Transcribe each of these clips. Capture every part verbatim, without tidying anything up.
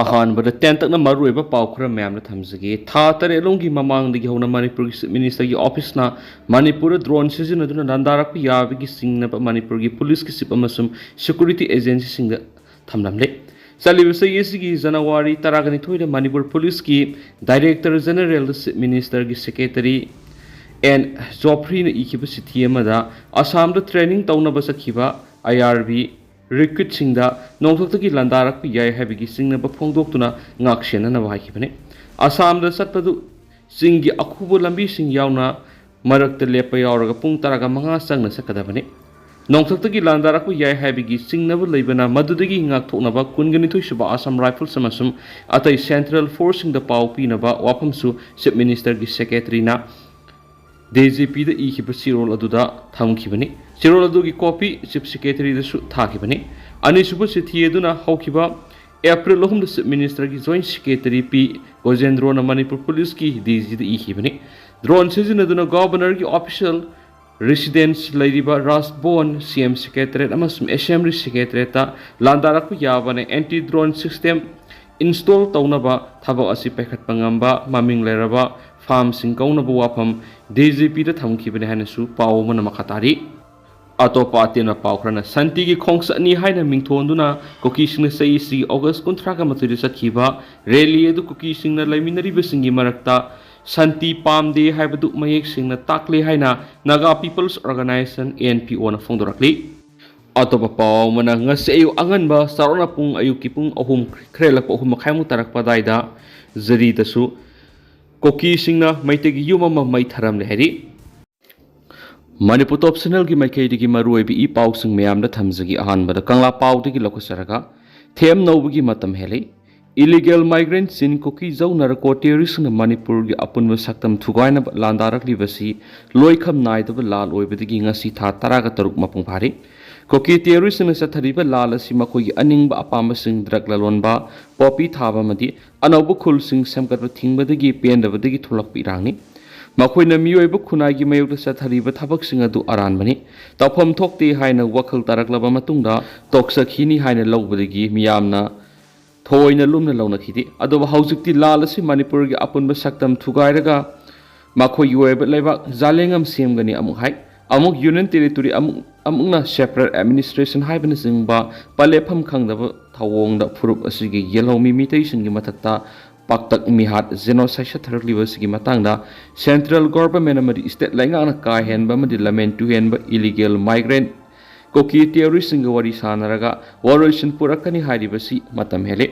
ꯑꯍꯥꯟꯕꯗ ꯇꯦꯟꯇꯛꯅ ꯃꯔꯨꯑꯣꯏꯕ ꯄꯥꯎ ꯈꯔ ꯃꯌꯥꯝꯗ ꯊꯝꯖꯒꯦ꯫ ꯊꯥ ꯇꯔꯦꯠꯂꯣꯝꯒꯤ ꯃꯃꯥꯡꯗꯒꯤ ꯍꯧꯅ ꯃꯅꯤꯄꯨꯔꯒꯤ Chief Ministerꯒꯤ officeꯅ ꯃꯅꯤꯄꯨꯔꯗ drone ꯁꯤꯖꯤꯟꯅꯗꯨꯅ ꯂꯥꯟꯗꯥꯔꯛꯄ ꯌꯥꯕꯒꯤ ꯆꯤꯡꯅꯕ ꯃꯅꯤꯄꯨꯔꯒꯤ policeꯀꯤ chief ꯑꯃꯁꯨꯡ security agencyꯁꯤꯡꯗ ꯊꯝꯂꯝꯂꯦ꯫ ꯆꯠꯂꯤꯕ ꯆꯍꯤ ꯑꯁꯤꯒꯤ ꯖꯅꯋꯥꯔꯤ ꯇꯔꯥꯒ ꯅꯤꯊꯣꯏꯗ ꯃꯅꯤꯄꯨꯔ policeꯀꯤ Director Generalꯗ Chief Ministerꯒꯤ Secretary ꯑꯦꯟ ꯖꯣꯐ꯭ꯔꯤꯅ ꯏꯈꯤꯕ ꯆꯤꯊꯤ ꯑꯃꯗ ꯑꯁꯥꯝꯗ training ꯇꯧꯅꯕ ꯆꯠꯈꯤꯕ IRB recruitꯁꯤꯡꯗ ꯅꯣꯡꯊꯛꯇꯒꯤ ꯂꯥꯟꯗꯥꯔꯛꯄ ꯌꯥꯏ ꯍꯥꯏꯕꯒꯤ ꯆꯤꯡꯅꯕ ꯐꯣꯡꯗꯣꯛꯇꯨꯅ ꯉꯥꯛꯁꯦꯟꯅꯅꯕ ꯍꯥꯏꯈꯤꯕꯅꯤ꯫ ꯑꯁꯥꯝꯗ ꯆꯠꯄꯗꯨ ꯆꯤꯡꯒꯤ ꯑꯈꯨꯕ ꯂꯝꯕꯤꯁꯤꯡ ꯌꯥꯎꯅ ꯃꯔꯛꯇ ꯂꯦꯞꯄ ꯌꯥꯎꯔꯒ ꯄꯨꯡ ꯇꯔꯥꯒ ꯃꯉꯥ ꯆꯪꯅ ꯆꯠꯀꯗꯕꯅꯤ꯫ ꯅꯣꯡꯊꯛꯇꯒꯤ ꯂꯥꯟꯗꯥꯔꯛꯄ ꯌꯥꯏ ꯍꯥꯏꯕꯒꯤ ꯆꯤꯡꯅꯕ ꯂꯩꯕꯅ ꯃꯗꯨꯗꯒꯤ ꯉꯥꯛꯊꯣꯛꯅꯕ ꯀꯨꯟꯒ ꯅꯤꯊꯣꯏ ꯁꯨꯕ Assam Rifles ꯑꯃꯁꯨꯡ ꯑꯇꯩ Central Forceꯁꯤꯡꯗ ꯄꯥꯎ ꯄꯤꯅꯕ ꯋꯥꯐꯝꯁꯨ Chief Ministerꯒꯤ Secretaryꯅ DGPꯗ ꯏꯈꯤꯕ ꯆꯦꯔꯣꯜ ꯑꯗꯨꯗ ꯊꯝꯈꯤꯕꯅꯤ꯫ ꯆꯦꯔꯣꯜ ꯑꯗꯨꯒꯤ copy Chief Secretaryꯗꯁꯨ ꯊꯥꯈꯤꯕꯅꯤ꯫ ꯑꯅꯤꯁꯨꯕ ꯆꯤꯊꯤ ꯑꯗꯨꯅ ꯍꯧꯈꯤꯕ ꯑꯦꯄ꯭ꯔꯤꯜ ꯑꯍꯨꯝꯗ Chief Ministerꯒꯤ Joint Secretary ꯄꯤ ꯒꯣꯖꯦꯟꯗ꯭ꯔꯣꯅ ꯃꯅꯤꯄꯨꯔ policeꯀꯤ DGꯗ ꯏꯈꯤꯕꯅꯤ꯫ Drone ꯁꯤꯖꯤꯟꯅꯗꯨꯅ Governorꯒꯤ official residence ꯂꯩꯔꯤꯕ ꯔꯥꯖ ꯚꯋꯟ, CM Secretariat ꯑꯃꯁꯨꯡ Assembly Secretariatꯇ ꯂꯥꯟꯗꯥꯔꯛꯄ ꯌꯥꯕꯅ anti drone system install ꯇꯧꯅꯕ ꯊꯕꯛ ꯑꯁꯤ ꯄꯥꯏꯈꯠꯄ ꯉꯝꯕ ꯃꯃꯤꯡ ꯂꯩꯔꯕ firmꯁꯤꯡ ꯀꯧꯅꯕ ꯋꯥꯐꯝ DGPꯗ ꯊꯝꯈꯤꯕꯅꯤ ꯍꯥꯏꯅꯁꯨ ꯄꯥꯎ ꯑꯃꯅ ꯃꯈꯥ ꯇꯥꯔꯤ꯫ ꯑꯇꯣꯞꯄ ꯑꯇꯦꯟꯕ ꯄꯥꯎ ꯈꯔꯅ ꯁꯥꯟꯇꯤꯒꯤ ꯈꯣꯡꯆꯠꯅꯤ ꯍꯥꯏꯅ ꯃꯤꯡꯊꯣꯟꯗꯨꯅ ꯀꯨꯀꯤꯁꯤꯡꯅ ꯆꯍꯤꯁꯤꯒꯤ August ꯀꯨꯟꯊ꯭ꯔꯥꯒ ꯃꯥꯊꯣꯏꯗ ꯆꯠꯈꯤꯕ rally ꯑꯗꯨ ꯀꯨꯀꯤꯁꯤꯡꯅ ꯂꯩꯃꯤꯟꯅꯔꯤꯕꯁꯤꯡꯒꯤ ꯃꯔꯛꯇ ꯁꯥꯟꯇꯤ ꯄꯥꯝꯗꯦ ꯍꯥꯏꯕꯗꯨ ꯃꯌꯦꯛ ꯁꯦꯡꯅ ꯇꯥꯛꯂꯦ ꯍꯥꯏꯅ Naga People's Organisation, NPOꯅ ꯐꯣꯡꯗꯣꯔꯛꯂꯤ꯫ ꯑꯇꯣꯞꯄ ꯄꯥꯎ ꯑꯃꯅ ꯉꯁꯤ ꯑꯌꯨꯛ ꯑꯉꯟꯕ ꯆꯥꯎꯔꯥꯛꯅ ꯄꯨꯡ, ꯑꯌꯨꯛꯀꯤ ꯄꯨꯡ ꯑꯍꯨꯝ ꯈꯔ ꯍꯦꯜꯂꯛꯄ ꯑꯍꯨꯝ ꯃꯈꯥꯏꯃꯨꯛ ꯇꯥꯔꯛꯄ ꯑꯗꯨꯋꯥꯏꯗ ꯖꯤꯔꯤꯗꯁꯨ ꯀꯨꯀꯤꯁꯤꯡꯅ ꯃꯩꯇꯩꯒꯤ ꯌꯨꯝ ꯑꯃ ꯃꯩ ꯊꯥꯔꯝꯂꯦ ꯍꯥꯏꯔꯤ꯫ ꯃꯅꯤꯄꯨꯔ Top Channelꯒꯤ ꯃꯥꯏꯀꯩꯗꯒꯤ ꯃꯔꯨꯑꯣꯏꯕ ꯏ ꯄꯥꯎꯁꯤꯡ ꯃꯌꯥꯝꯗ ꯊꯝꯖꯒꯦ꯫ ꯑꯍꯥꯟꯕꯗ ꯀꯪꯂꯥ ꯄꯥꯎꯗꯒꯤ ꯂꯧꯈꯠꯆꯔꯒ, ꯊꯦꯝ ꯅꯧꯕꯒꯤ ꯃꯇꯝ ꯍꯦꯜꯂꯤ꯫ Illegal migrantꯁꯤꯡ ꯀꯨꯀꯤ-ꯖꯧ narco terroristꯁꯤꯡꯅ ꯃꯅꯤꯄꯨꯔꯒꯤ ꯑꯄꯨꯟꯕ ꯁꯛꯇꯝ ꯊꯨꯒꯥꯏꯅꯕ ꯂꯥꯟꯗꯥꯔꯛꯂꯤꯕꯁꯤ ꯂꯣꯏꯈꯝ ꯅꯥꯏꯗꯕ ꯂꯥꯜ ꯑꯣꯏꯕꯗꯒꯤ ꯉꯁꯤ ꯊꯥ ꯇꯔꯥꯒ ꯇꯔꯨꯛ ꯃꯄꯨꯡ ꯐꯥꯔꯤ꯫ ꯀꯨꯀꯤ terroristꯁꯤꯡꯅ ꯆꯠꯊꯔꯤꯕ ꯂꯥꯜ ꯑꯁꯤ ꯃꯈꯣꯏꯒꯤ ꯑꯅꯤꯡꯕ ꯑꯄꯥꯝꯕꯁꯤꯡ, drug ꯂꯂꯣꯟꯕ, poppy ꯊꯥꯕ ꯑꯃꯗꯤ ꯑꯅꯧꯕ ꯈꯨꯜꯁꯤꯡ ꯁꯦꯝꯒꯠꯄ ꯊꯤꯡꯕꯗꯒꯤ ꯄꯦꯟꯗꯕꯗꯒꯤ ꯊꯣꯛꯂꯛꯄ ꯏꯔꯥꯡꯅꯤ꯫ ꯃꯈꯣꯏꯅ ꯃꯤꯑꯣꯏꯕ ꯈꯨꯟꯅꯥꯏꯒꯤ ꯃꯥꯌꯣꯛꯇ ꯆꯠꯊꯔꯤꯕ ꯊꯕꯛꯁꯤꯡ ꯑꯗꯨ ꯑꯔꯥꯟꯕꯅꯤ꯫ ꯇꯧꯐꯝ ꯊꯣꯛꯇꯦ ꯍꯥꯏꯅ ꯋꯥꯈꯜ ꯇꯥꯔꯛꯂꯕ ꯃꯇꯨꯡꯗ ꯇꯣꯛꯆꯈꯤꯅꯤ ꯍꯥꯏꯅ ꯂꯧꯕꯗꯒꯤ ꯃꯤꯌꯥꯝꯅ ꯊꯣꯏꯅ ꯂꯨꯝꯅ ꯂꯧꯅꯈꯤꯗꯦ꯫ ꯑꯗꯨꯕꯨ ꯍꯧꯖꯤꯛꯇꯤ ꯂꯥꯜ ꯑꯁꯤ ꯃꯅꯤꯄꯨꯔꯒꯤ ꯑꯄꯨꯟꯕ ꯁꯛꯇꯝ ꯊꯨꯒꯥꯏꯔꯒ ꯃꯈꯣꯏꯒꯤ ꯑꯣꯏꯕ ꯂꯩꯕꯥꯛ ꯖꯥꯂꯦꯡꯉꯝ ꯁꯦꯝꯒꯅꯤ ꯑꯃꯨꯛ ꯍꯥꯏ꯫ ꯑꯃꯨꯛ ꯌꯨꯅꯤꯌꯟ ꯇꯦꯔꯤꯇꯣꯔꯤ ꯑꯃꯨꯛ ꯑꯃꯨꯛꯅ ꯁꯦꯄꯔꯦꯠ ꯑꯦꯗꯃꯤꯅꯤꯁꯇ꯭ꯔꯦꯁꯟ ꯍꯥꯏꯕꯅꯆꯤꯡꯕ ꯄꯂꯦꯐꯝ ꯈꯪꯗꯕ ꯊꯧꯑꯣꯡꯗ ꯐꯨꯔꯨꯞ ꯑꯁꯤꯒꯤ ꯌꯦꯜꯍꯧꯃꯤ ꯃꯤꯇꯩꯁꯤꯡꯒꯤ ꯃꯊꯛꯇ ꯄꯥꯛꯇꯛ ꯃꯤꯍꯥꯠ ꯖꯦꯅꯣꯁꯥꯏꯠ ꯆꯠꯊꯔꯛꯂꯤꯕ ꯑꯁꯤꯒꯤ ꯃꯇꯥꯡꯗ ꯁꯦꯟꯇ꯭ꯔꯦꯜ ꯒꯣꯚꯔꯟꯃꯦꯟꯠ ꯑꯃꯗꯤ ꯁ꯭ꯇꯦꯠ ꯂꯩꯉꯥꯛꯅ ꯀꯥ ꯍꯦꯟꯕ ꯑꯃꯗꯤ ꯂꯝꯍꯦꯟ ꯇꯨꯍꯦꯟꯕ ꯏꯂꯤꯒꯦꯜ ꯃꯥꯏꯒ꯭ꯔꯦꯟꯠ ꯀꯨꯀꯤ ꯇꯦꯔꯣꯔꯤꯁꯁꯤꯡꯒ ꯋꯥꯔꯤ ꯁꯥꯟꯅꯔꯒ ꯋꯥꯔꯣꯏꯁꯤꯟ ꯄꯨꯔꯛꯀꯅꯤ ꯍꯥꯏꯔꯤꯕꯁꯤ ꯃꯇꯝ ꯍꯦꯜꯂꯦ꯫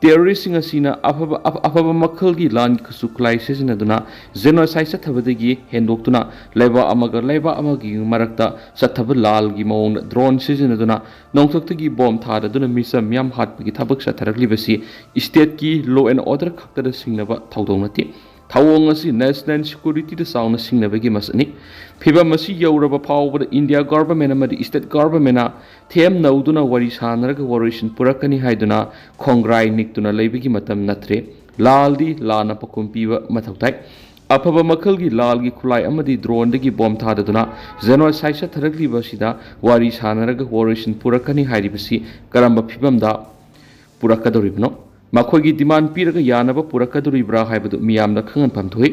ꯇꯦꯔꯣꯔꯤꯁꯁꯤꯡ ꯑꯁꯤꯅ ꯑꯐꯕ ꯑꯐ- ꯑꯐꯕ ꯃꯈꯜꯒꯤ ꯂꯥꯟꯒꯤ ꯈꯨꯠꯁꯨ ꯈꯨꯠꯂꯥꯏ ꯁꯤꯖꯤꯟꯅꯗꯨꯅ ꯖꯦꯅꯣꯁꯥꯏꯠ ꯆꯠꯊꯕꯗꯒꯤ ꯍꯦꯟꯗꯣꯛꯇꯨꯅ ꯂꯩꯕꯥꯛ ꯑꯃꯒ ꯂꯩꯕꯥꯛ ꯑꯃꯒꯤ ꯃꯔꯛꯇ ꯆꯠꯊꯕ ꯂꯥꯜꯒꯤ ꯃꯑꯣꯡꯗ ꯗ꯭ꯔꯣꯟ ꯁꯤꯖꯤꯟꯅꯗꯨꯅ ꯅꯣꯡꯊꯛꯇꯒꯤ ꯕꯣꯝ ꯊꯥꯗꯗꯨꯅ ꯃꯤꯆꯝ ꯃꯤꯌꯥꯝ ꯍꯥꯠꯄꯒꯤ ꯊꯕꯛ ꯆꯠꯊꯔꯛꯂꯤꯕꯁꯤ ꯁ꯭ꯇꯦꯠꯀꯤ ꯂꯣ ꯑꯦꯟ ꯑꯣꯔꯗꯔ ꯈꯛꯇꯗ ꯁꯤꯡꯅꯕ ꯊꯧꯗꯣꯛ ꯅꯠꯇꯦ꯫ ꯊꯧꯑꯣꯡ ꯑꯁꯤ ꯅꯦꯁꯅꯦꯜ ꯁꯦꯀ꯭ꯌꯨꯔꯤꯇꯤꯗ ꯆꯥꯎꯅ ꯁꯤꯡꯅꯕꯒꯤ ꯃꯁꯛꯅꯤ꯫ ꯐꯤꯚꯝ ꯑꯁꯤ ꯌꯧꯔꯕ ꯐꯥꯎꯕꯗ ꯏꯟꯗꯤꯌꯥ ꯒꯣꯚꯔꯟꯃꯦꯟꯠ ꯑꯃꯗꯤ ꯁ꯭ꯇꯦꯠ ꯒꯣꯚꯔꯟꯃꯦꯟꯠꯅ ꯊꯦꯝꯅꯧꯗꯨꯅ ꯋꯥꯔꯤ ꯁꯥꯟꯅꯔꯒ ꯋꯥꯔꯣꯏꯁꯤꯟ ꯄꯨꯔꯛꯀꯅꯤ ꯍꯥꯏꯗꯨꯅ ꯈꯣꯡꯒ꯭ꯔꯥꯏ ꯅꯤꯛꯇꯨꯅ ꯂꯩꯕꯒꯤ ꯃꯇꯝ ꯅꯠꯇ꯭ꯔꯦ꯫ ꯂꯥꯜꯗꯤ ꯂꯥꯟꯅ ꯄꯥꯎꯈꯨꯝ ꯄꯤꯕ ꯃꯊꯧ ꯇꯥꯏ꯫ ꯑꯐꯕ ꯃꯈꯜꯒꯤ ꯂꯥꯜꯒꯤ ꯈꯨꯠꯂꯥꯏ ꯑꯃꯗꯤ ꯗ꯭ꯔꯣꯟꯗꯒꯤ ꯕꯣꯝ ꯊꯥꯗꯗꯨꯅ ꯖꯦꯅꯣꯁꯥꯏꯠ ꯆꯠꯊꯔꯛꯂꯤꯕ ꯑꯁꯤꯗ ꯋꯥꯔꯤ ꯁꯥꯟꯅꯔꯒ ꯋꯥꯔꯣꯏꯁꯤꯟ ꯄꯨꯔꯛꯀꯅꯤ ꯍꯥꯏꯔꯤꯕꯁꯤ ꯀꯔꯝꯕ ꯐꯤꯚꯝꯗ ꯄꯨꯔꯛꯀꯗꯧꯔꯤꯕꯅꯣ? ꯃꯈꯣꯏꯒꯤ ꯗꯤꯃꯥꯟ ꯄꯤꯔꯒ ꯌꯥꯅꯕ ꯄꯨꯔꯛꯀꯗꯧꯔꯤꯕ꯭ꯔꯥ ꯍꯥꯏꯕꯗꯨ ꯃꯤꯌꯥꯝꯗ ꯈꯪꯍꯟꯐꯝ ꯊꯣꯛꯏ꯫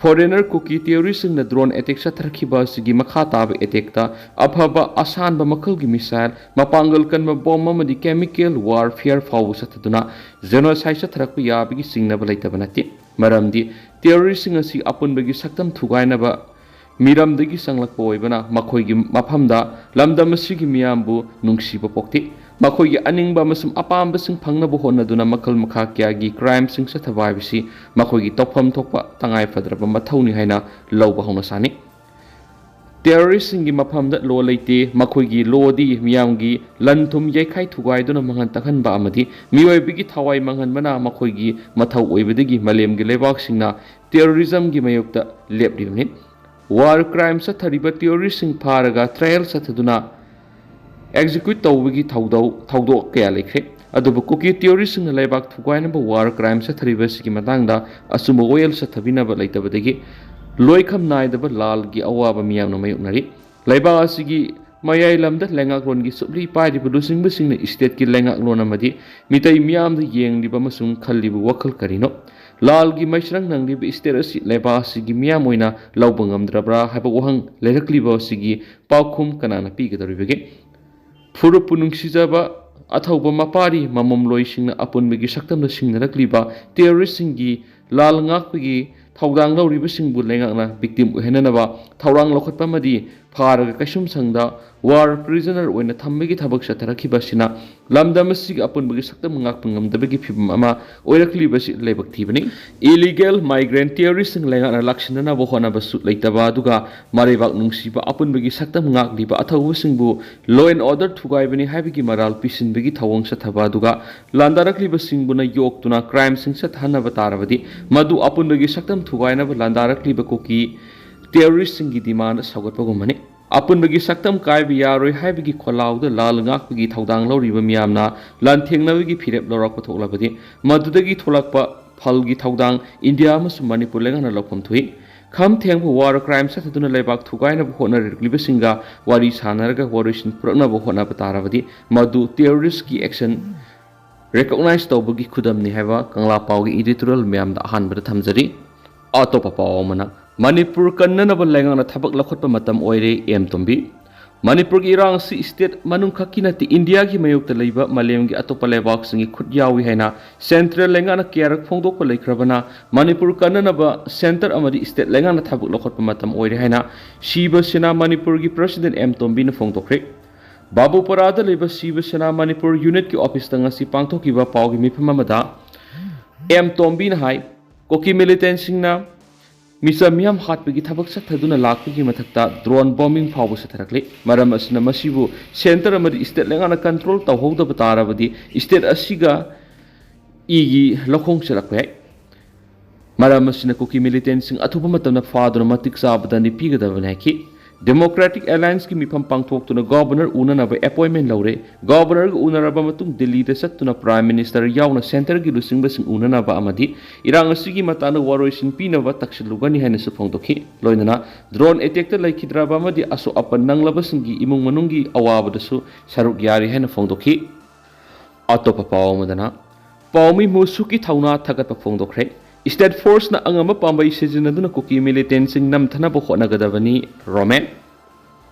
ꯐꯣꯔꯦꯅꯔ ꯀꯨꯀꯤ ꯇꯦꯔꯣꯔꯤꯁꯁꯤꯡꯅ ꯗ꯭ꯔꯣꯟ ꯑꯦꯇꯦꯛ ꯆꯠꯊꯔꯛꯈꯤꯕ ꯑꯁꯤꯒꯤ ꯃꯈꯥ ꯇꯥꯕ ꯑꯦꯇꯦꯛꯇ ꯑꯐꯕ ꯑꯁꯥꯟꯕ ꯃꯈꯜꯒꯤ ꯃꯤꯁꯥꯏꯜ, ꯃꯄꯥꯡꯒꯜ ꯀꯟꯕ ꯕꯣꯝ ꯑꯃꯗꯤ ꯀꯦꯃꯤꯀꯦꯜ ꯋꯥꯔꯐꯤꯌꯔ ꯐꯥꯎꯕ ꯆꯠꯊꯗꯨꯅ ꯖꯦꯅꯣꯁꯥꯏꯠ ꯆꯠꯊꯔꯛꯄ ꯌꯥꯕꯒꯤ ꯆꯤꯡꯅꯕ ꯂꯩꯇꯕ ꯅꯠꯇꯦ꯫ ꯃꯔꯝꯗꯤ ꯇꯦꯔꯣꯔꯤꯁꯁꯤꯡ ꯑꯁꯤ ꯑꯄꯨꯟꯕꯒꯤ ꯁꯛꯇꯝ ꯊꯨꯒꯥꯏꯅꯕ ꯃꯤꯔꯝꯗꯒꯤ ꯆꯪꯂꯛꯄ ꯑꯣꯏꯕꯅ ꯃꯈꯣꯏꯒꯤ ꯃꯐꯝꯗ ꯂꯝꯗꯝ ꯑꯁꯤꯒꯤ ꯃꯤꯌꯥꯝꯕꯨ ꯅꯨꯡꯁꯤꯕ ꯄꯣꯛꯇꯦ꯫ ꯃꯈꯣꯏꯒꯤ ꯑꯅꯤꯡꯕ ꯑꯃꯁꯨꯡ ꯑꯄꯥꯝꯕꯁꯤꯡ ꯐꯪꯅꯕ ꯍꯣꯠꯅꯗꯨꯅ ꯃꯈꯜ ꯃꯈꯥ ꯀꯌꯥꯒꯤ ꯀ꯭ꯔꯥꯏꯝꯁꯤꯡ ꯆꯠꯊꯕ ꯍꯥꯏꯕꯁꯤ ꯃꯈꯣꯏꯒꯤ ꯇꯧꯐꯝ ꯊꯣꯛꯄ ꯇꯉꯥꯏꯐꯗ꯭ꯔꯕ ꯃꯊꯧꯅꯤ ꯍꯥꯏꯅ ꯂꯧꯕ ꯍꯧꯅ ꯁꯥꯅꯤ꯫ ꯇꯦꯔꯣꯔꯤꯁꯁꯤꯡꯒꯤ ꯃꯐꯝꯗ ꯂꯣ ꯂꯩꯇꯦ꯫ ꯃꯈꯣꯏꯒꯤ ꯂꯣꯗꯤ ꯃꯤꯌꯥꯝꯒꯤ ꯂꯟ ꯊꯨꯝ ꯌꯩꯈꯥꯏ ꯊꯨꯒꯥꯏꯗꯨꯅ ꯃꯥꯡꯍꯟ ꯇꯥꯛꯍꯟꯕ ꯑꯃꯗꯤ ꯃꯤꯑꯣꯏꯕꯒꯤ ꯊꯋꯥꯏ ꯃꯥꯡꯍꯟꯕꯅ ꯃꯈꯣꯏꯒꯤ ꯃꯊꯧ ꯑꯣꯏꯕꯗꯒꯤ ꯃꯥꯂꯦꯝꯒꯤ ꯂꯩꯕꯥꯛꯁꯤꯡꯅ ꯇꯦꯔꯣꯔꯤꯖꯝꯒꯤ ꯃꯥꯌꯣꯛꯇ ꯂꯦꯞꯂꯤꯕꯅꯤ꯫ ꯋꯥꯔ ꯀ꯭ꯔꯥꯏꯝ ꯆꯠꯊꯔꯤꯕ ꯇꯦꯔꯣꯔꯤꯁꯁꯤꯡ ꯐꯥꯔꯒ ꯇ꯭ꯔꯥꯌꯦꯜ ꯆꯠꯊꯗꯨꯅ ꯑꯦꯛꯖꯤꯀ꯭ꯌꯨꯠ ꯇꯧꯕꯒꯤ ꯊꯧꯗꯧ ꯊꯧꯗꯣꯛ ꯀꯌꯥ ꯂꯩꯈ꯭ꯔꯦ꯫ ꯑꯗꯨꯕꯨ ꯀꯨꯀꯤ ꯇꯦꯔꯣꯔꯤꯁꯁꯤꯡꯅ ꯂꯩꯕꯥꯛ ꯊꯨꯒꯥꯏꯅꯕ ꯋꯥꯔ ꯀ꯭ꯔꯥꯏꯝ ꯆꯠꯊꯔꯤꯕ ꯑꯁꯤꯒꯤ ꯃꯇꯥꯡꯗ ꯑꯆꯨꯝꯕ ꯋꯥꯌꯦꯜ ꯆꯠꯊꯕꯤꯅꯕ ꯂꯩꯇꯕꯗꯒꯤ ꯂꯣꯏꯈꯝ ꯅꯥꯏꯗꯕ ꯂꯥꯜꯒꯤ ꯑꯋꯥꯕ ꯃꯤꯌꯥꯝꯅ ꯃꯥꯌꯣꯛꯅꯔꯤ꯫ ꯂꯩꯕꯥꯛ ꯑꯁꯤꯒꯤ ꯃꯌꯥꯏ ꯂꯝꯗ ꯂꯩꯉꯥꯛꯂꯣꯟꯒꯤ ꯆꯨꯞꯂꯤ ꯄꯥꯏꯔꯤꯕ ꯂꯨꯆꯤꯡꯕꯁꯤꯡꯅ stateꯀꯤ ꯂꯩꯉꯥꯛꯂꯣꯟ ꯑꯃꯗꯤ ꯃꯤꯇꯩ ꯃꯤꯌꯥꯝꯗ ꯌꯦꯡꯂꯤꯕ ꯑꯃꯁꯨꯡ ꯈꯜꯂꯤꯕ ꯋꯥꯈꯜ ꯀꯔꯤꯅꯣ? ꯂꯥꯜꯒꯤ ꯃꯩꯁ꯭ꯔꯪ ꯅꯪꯂꯤꯕ state ꯑꯁꯤ ꯂꯩꯕꯥꯛ ꯑꯁꯤꯒꯤ ꯃꯤꯌꯥꯝ ꯑꯣꯏꯅ ꯂꯧꯕ ꯉꯝꯗ꯭ꯔꯕ꯭ꯔꯥ ꯍꯥꯏꯕ ꯋꯥꯍꯪ ꯂꯩꯔꯛꯂꯤꯕ ꯑꯁꯤꯒꯤ ꯄꯥꯎꯈꯨꯝ ꯀꯅꯥꯅ ꯄꯤꯒꯗꯧꯔꯤꯕꯒꯦ? ꯐꯨꯔꯨꯞꯄꯨ ꯅꯨꯡꯁꯤꯖꯕ ꯑꯊꯧꯕ ꯃꯄꯥꯔꯤ ꯃꯃꯣꯝꯂꯣꯏꯁꯤꯡꯅ ꯑꯄꯨꯟꯕꯒꯤ ꯁꯛꯇꯝꯗ ꯁꯤꯡꯅꯔꯛꯂꯤꯕ terroristꯁꯤꯡꯒꯤ ꯂꯥꯜ ꯉꯥꯛꯄꯒꯤ ꯊꯧꯗꯥꯡ ꯂꯧꯔꯤꯕꯁꯤꯡꯕꯨ ꯂꯩꯉꯥꯛꯅ victim ꯑꯣꯏꯍꯟꯅꯅꯕ ꯊꯧꯔꯥꯡ ꯂꯧꯈꯠꯄ ꯑꯃꯗꯤ ꯐꯥꯔꯒ ꯀꯩꯁꯨꯝꯁꯪꯗ war prisoner ꯑꯣꯏꯅ ꯊꯝꯕꯒꯤ ꯊꯕꯛ ꯆꯠꯊꯔꯛꯈꯤꯕ ꯑꯁꯤꯅ ꯂꯝꯗꯝ ꯑꯁꯤꯒꯤ ꯑꯄꯨꯟꯕꯒꯤ ꯁꯛꯇꯝ ꯉꯥꯛꯄ ꯉꯝꯗꯕꯒꯤ ꯐꯤꯕꯝ ꯑꯃ ꯑꯣꯏꯔꯛꯂꯤꯕꯁꯤ ꯂꯥꯏꯕꯛ ꯊꯤꯕꯅꯤ꯫ Illegal migrant terroristꯁꯤꯡ ꯂꯩꯉꯥꯛꯅ ꯂꯥꯛꯁꯤꯟꯅꯅꯕ ꯍꯣꯠꯅꯕꯁꯨ ꯂꯩꯇꯕ, ꯑꯗꯨꯒ ꯃꯔꯩꯕꯥꯛ ꯅꯨꯡꯁꯤꯕ ꯑꯄꯨꯟꯕꯒꯤ ꯁꯛꯇꯝ ꯉꯥꯛꯂꯤꯕ ꯑꯊꯧꯕꯁꯤꯡꯕꯨ law and order ꯊꯨꯒꯥꯏꯕꯅꯤ ꯍꯥꯏꯕꯒꯤ ꯃꯔꯥꯜ ꯄꯤꯁꯤꯟꯕꯒꯤ ꯊꯧꯑꯣꯡ ꯆꯠꯊꯕ, ꯑꯗꯨꯒ ꯂꯥꯟꯗꯥꯔꯛꯂꯤꯕꯁꯤꯡꯕꯨꯅ ꯌꯣꯛꯇꯨꯅ crimeꯁꯤꯡ ꯆꯠꯊꯍꯟꯅꯕ ꯇꯥꯔꯕꯗꯤ, ꯃꯗꯨ ꯑꯄꯨꯟꯕꯒꯤ ꯁꯛꯇꯝ ꯊꯨꯒꯥꯏꯅꯕ ꯂꯥꯟꯗꯥꯔꯛꯂꯤꯕ ꯀꯨꯀꯤ terroristꯁꯤꯡꯒꯤ demand ꯁꯧꯒꯠꯄꯒꯨꯝꯕꯅꯤ꯫ ꯑꯄꯨꯟꯕꯒꯤ ꯁꯛꯇꯝ ꯀꯥꯏꯕ ꯌꯥꯔꯣꯏ ꯍꯥꯏꯕꯒꯤ ꯈꯣꯜꯂꯥꯎꯗ ꯂꯥꯜ ꯉꯥꯛꯄꯒꯤ ꯊꯧꯗꯥꯡ ꯂꯧꯔꯤꯕ ꯃꯤꯌꯥꯝꯅ ꯂꯥꯟꯊꯦꯡꯅꯕꯒꯤ ꯐꯤꯔꯦꯞ ꯂꯧꯔꯛꯄ ꯊꯣꯛꯂꯕꯗꯤ, ꯃꯗꯨꯗꯒꯤ ꯊꯣꯛꯂꯛꯄ ꯐꯜꯒꯤ ꯊꯧꯗꯥꯡ ꯏꯟꯗꯤꯌꯥ ꯑꯃꯁꯨꯡ ꯃꯅꯤꯄꯨꯔ ꯂꯩꯉꯥꯛꯅ ꯂꯧꯐꯝ ꯊꯣꯛꯏ꯫ ꯈꯝ ꯊꯦꯡꯕ war crime ꯆꯠꯊꯗꯨꯅ ꯂꯩꯕꯥꯛ ꯊꯨꯒꯥꯏꯅꯕ ꯍꯣꯠꯅꯔꯛꯂꯤꯕꯁꯤꯡꯒ ꯋꯥꯔꯤ ꯁꯥꯟꯅꯔꯒ ꯋꯥꯔꯣꯏꯁꯤꯟ ꯄꯨꯔꯛꯅꯕ ꯍꯣꯠꯅꯕ ꯇꯥꯔꯕꯗꯤ, ꯃꯗꯨ terroristꯀꯤ action recognize ꯇꯧꯕꯒꯤ ꯈꯨꯗꯝꯅꯤ ꯍꯥꯏꯕ ꯀꯪꯂꯥ ꯄꯥꯎꯒꯤ editorial ꯃꯌꯥꯝꯗ ꯑꯍꯥꯟꯕꯗ ꯊꯝꯖꯔꯤ꯫ ꯑꯇꯣꯞꯄ ꯄꯥꯎ ꯑꯃꯅ, ꯃꯅꯤꯄꯨꯔ ꯀꯟꯅꯅꯕ ꯂꯩꯉꯥꯛꯅ ꯊꯕꯛ ꯂꯧꯈꯠꯄ ꯃꯇꯝ ꯑꯣꯏꯔꯦ, ꯑꯦꯝ ꯇꯣꯝꯕꯤ꯫ ꯃꯅꯤꯄꯨꯔꯒꯤ ꯏꯔꯥꯡ ꯑꯁꯤ state ꯃꯅꯨꯡ ꯈꯛꯀꯤ ꯅꯠꯇꯦ, ꯏꯟꯗꯤꯌꯥꯒꯤ ꯃꯥꯌꯣꯛꯇ ꯂꯩꯕ ꯃꯥꯂꯦꯝꯒꯤ ꯑꯇꯣꯞꯄ ꯂꯩꯕꯥꯛꯁꯤꯡꯒꯤ ꯈꯨꯠ ꯌꯥꯎꯏ ꯍꯥꯏꯅ central ꯂꯩꯉꯥꯛꯅ ꯀꯌꯥꯔꯛ ꯐꯣꯡꯗꯣꯛꯄ ꯂꯩꯈ꯭ꯔꯕꯅ, ꯃꯅꯤꯄꯨꯔ ꯀꯟꯅꯅꯕ centre ꯑꯃꯗꯤ state ꯂꯩꯉꯥꯛꯅ ꯊꯕꯛ ꯂꯧꯈꯠꯄ ꯃꯇꯝ ꯑꯣꯏꯔꯦ ꯍꯥꯏꯅ ꯁꯤꯕ ꯁꯦꯅꯥ ꯃꯅꯤꯄꯨꯔꯒꯤ president ꯑꯦꯝ ꯇꯣꯝꯕꯤꯅ ꯐꯣꯡꯗꯣꯛꯈ꯭ꯔꯦ꯫ ꯕꯥꯕꯨꯄꯔꯥꯗ ꯂꯩꯕ ꯁꯤꯕ ꯁꯦꯅꯥ ꯃꯅꯤꯄꯨꯔ unitꯀꯤ officeꯇ ꯉꯁꯤ ꯄꯥꯡꯊꯣꯛꯈꯤꯕ ꯄꯥꯎꯒꯤ ꯃꯤꯐꯝ ꯑꯃꯗ ꯑꯦꯝ ꯇꯣꯝꯕꯤꯅ ꯍꯥꯏ, ꯀꯨꯀꯤ militantꯁꯤꯡꯅ ꯃꯤꯆꯝ ꯃꯤꯌꯥꯝ ꯍꯥꯠꯄꯒꯤ ꯊꯕꯛ ꯆꯠꯊꯗꯨꯅ ꯂꯥꯛꯄꯒꯤ ꯃꯊꯛꯇ drone bombing ꯐꯥꯎꯕ ꯆꯠꯊꯔꯛꯂꯤ꯫ ꯃꯔꯝ ꯑꯁꯤꯅ ꯃꯁꯤꯕꯨ centre ꯑꯃꯗꯤ state ꯂꯩꯉꯥꯛꯅ control ꯇꯧꯍꯧꯗꯕ ꯇꯥꯔꯕꯗꯤ state ꯑꯁꯤꯒ ꯏꯒꯤ ꯂꯧꯈꯣꯡ ꯆꯠꯂꯛꯄ ꯌꯥꯏ꯫ ꯃꯔꯝ ꯑꯁꯤꯅ ꯀꯨꯀꯤ militantꯁꯤꯡ ꯑꯊꯨꯕ ꯃꯇꯝꯗ ꯐꯥꯗꯨꯅ ꯃꯇꯤꯛ ꯆꯥꯕ ꯗꯟꯗꯤ ꯄꯤꯒꯗꯕꯅꯤ ꯍꯥꯏꯈꯤ꯫ Democratic Allianceꯀꯤ ꯃꯤꯐꯝ ꯄꯥꯡꯊꯣꯛꯇꯨꯅ Governor ꯎꯅꯅꯕ appointment ꯂꯧꯔꯦ꯫ Governorꯒ ꯎꯅꯔꯕ ꯃꯇꯨꯡ ꯗꯤꯜꯂꯤꯗ ꯆꯠꯇꯨꯅ Prime Minister ꯌꯥꯎꯅ centreꯒꯤ ꯂꯨꯆꯤꯡꯕꯁꯤꯡ ꯎꯅꯅꯕ ꯑꯃꯗꯤ ꯏꯔꯥꯡ ꯑꯁꯤꯒꯤ ꯃꯇꯥꯡꯗ ꯋꯥꯔꯣꯏꯁꯤꯟ ꯄꯤꯅꯕ ꯇꯛꯁꯤꯜꯂꯨꯒꯅꯤ ꯍꯥꯏꯅꯁꯨ ꯐꯣꯡꯗꯣꯛꯈꯤ꯫ ꯂꯣꯏꯅꯅ drone attackꯇ ꯂꯩꯈꯤꯗ꯭ꯔꯕ ꯑꯃꯗꯤ ꯑꯁꯣꯛ ꯑꯄꯟ ꯅꯪꯂꯕꯁꯤꯡꯒꯤ ꯏꯃꯨꯡ ꯃꯅꯨꯡꯒꯤ ꯑꯋꯥꯕꯗꯁꯨ ꯁꯔꯨꯛ ꯌꯥꯔꯤ ꯍꯥꯏꯅ ꯐꯣꯡꯗꯣꯛꯈꯤ꯫ ꯑꯇꯣꯞꯄ ꯄꯥꯎ ꯑꯃꯗꯅ, ꯄꯥꯎꯃꯤ ꯃꯨꯁꯨꯀꯤ ꯊꯧꯅꯥ ꯊꯥꯒꯠꯄ ꯐꯣꯡꯗꯣꯛꯈ꯭ꯔꯦ꯫ State Forceꯅ ꯑꯉꯝꯕ ꯄꯥꯝꯕꯩ ꯁꯤꯖꯤꯟꯅꯗꯨꯅ ꯀꯨꯀꯤ militantꯁꯤꯡ ꯅꯝꯊꯅꯕ ꯍꯣꯠꯅꯒꯗꯕꯅꯤ, ꯔꯣꯃꯦꯟ꯫